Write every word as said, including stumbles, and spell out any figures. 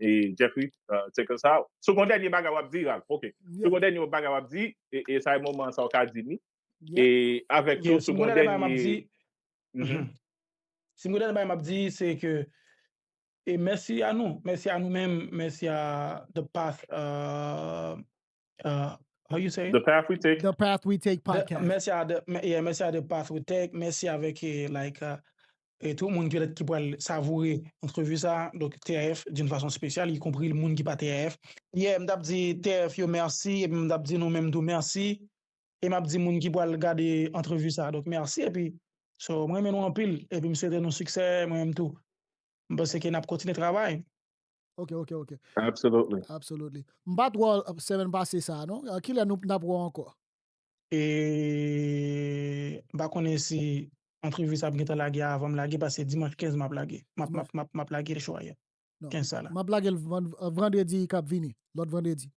e, Jeffrey, uh, take us out. Si w gen yon dènye bagay w ap di, Ralph, ok. Si w gen yon dènye bagay w ap di, e, e sa e moman sa w ka di li. E avèk tou, si w gen yon dènye... Si m gen yon dènye bagay m ap di, se ke, e mèsi a nou, mèsi a nou menm, mèsi a The Path, uh, uh, how you say it? The Path We Take. The Path We Take podcast. Mèsi a The, yeah, mèsi a The Path We Take, mèsi avèk, eh, like, uh, e tout moun ki, ki pral savoure entrevue sa, donk T A F d'une façon spéciale, y compris moun ki pa T A F. Yeah, m t ap di T A F yo mèsi, epi m t ap di nou menm tou mèsi. E m ap di moun ki pral gade entrevue sa, donk mèsi, epi so, mwen renmen nou anpil, epi m swete nou siksè, mwen menm tou. M panse ke n ap kontinye travay. Ok, ok, ok. Absolutely. Absolutely. M pa t wè w, uh, semèn pase sa, non? Uh, kilè nou n ap wè w ankò? E m pa konnen si entrevue sa ap gentan lage avan m lage, paske dimanch kenz m ap lage. M ap, m ap, m ap, m ap lage show a. Kenz sa la. M ap lage l vann-, uh, vandredi k ap vini, lòt vandredi.